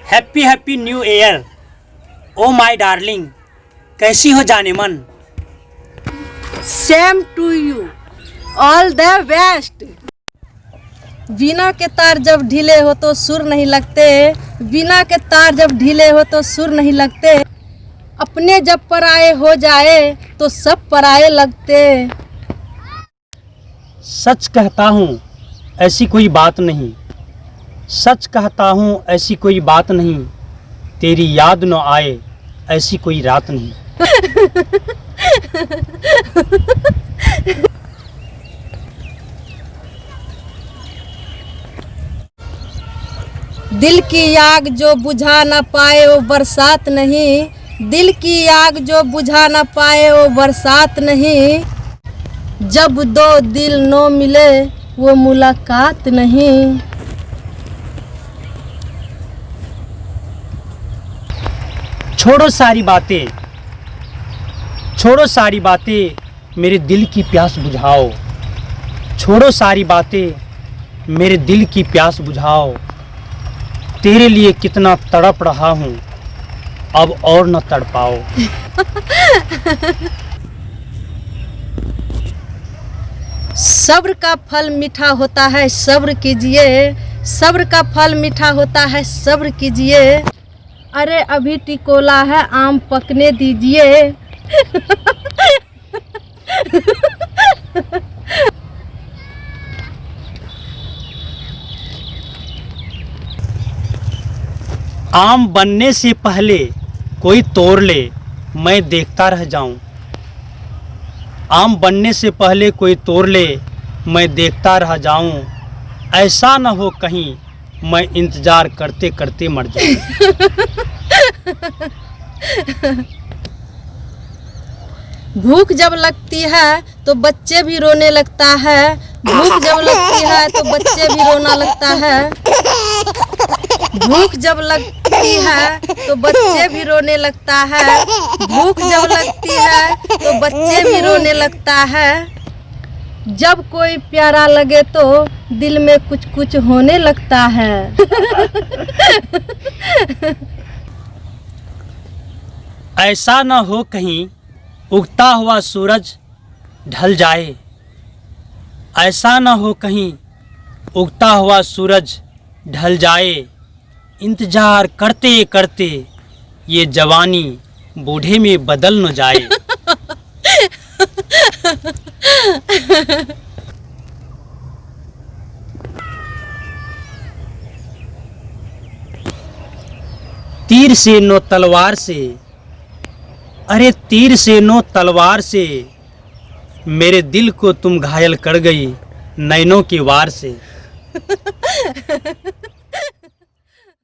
Happy happy new year oh my darling, कैसी हो जाने मन। Same to you, all the best. बीना के तार जब ढीले हो तो सुर नहीं लगते, बीना के तार जब ढीले हो तो सुर नहीं लगते, अपने जब पराए हो जाए तो सब पराए लगते। सच कहता हूँ ऐसी कोई बात नहीं, सच कहता हूँ ऐसी कोई बात नहीं, तेरी याद न आए ऐसी कोई रात नहीं। दिल की आग जो बुझा न पाए वो बरसात नहीं, दिल की आग जो बुझा न पाए वो बरसात नहीं, जब दो दिल नो मिले वो मुलाकात नहीं। छोड़ो सारी बातें, छोड़ो सारी बातें, मेरे दिल की प्यास बुझाओ। छोड़ो सारी बातें, मेरे दिल की प्यास बुझाओ। तेरे लिए कितना तड़प रहा हूँ, अब और न तड़पाओ। सब्र का फल मीठा होता है, सब्र कीजिए। सब्र का फल मीठा होता है, सब्र कीजिए। अरे अभी टिकोला है, आम पकने दीजिए। आम बनने से पहले कोई तोड़ ले, मैं देखता रह जाऊं। आम बनने से पहले कोई तोड़ ले, मैं देखता रह जाऊं। ऐसा न हो कहीं मैं इंतजार करते करते मर जाऊं। भूख जब लगती है तो बच्चे भी रोने लगता है, भूख जब लगती है तो बच्चे भी रोना लगता है, भूख जब लगती है तो बच्चे भी रोने लगता है, भूख जब लगती है तो बच्चे भी रोने लगता है। जब कोई प्यारा लगे तो दिल में कुछ कुछ होने लगता है। ऐसा न हो कहीं उगता हुआ सूरज ढल जाए, ऐसा न हो कहीं उगता हुआ सूरज ढल जाए। इंतजार करते करते ये जवानी बूढ़े में बदल न जाए। तीर से नो तलवार से, अरे तीर से नो तलवार से, मेरे दिल को तुम घायल कर गई नैनों के वार से।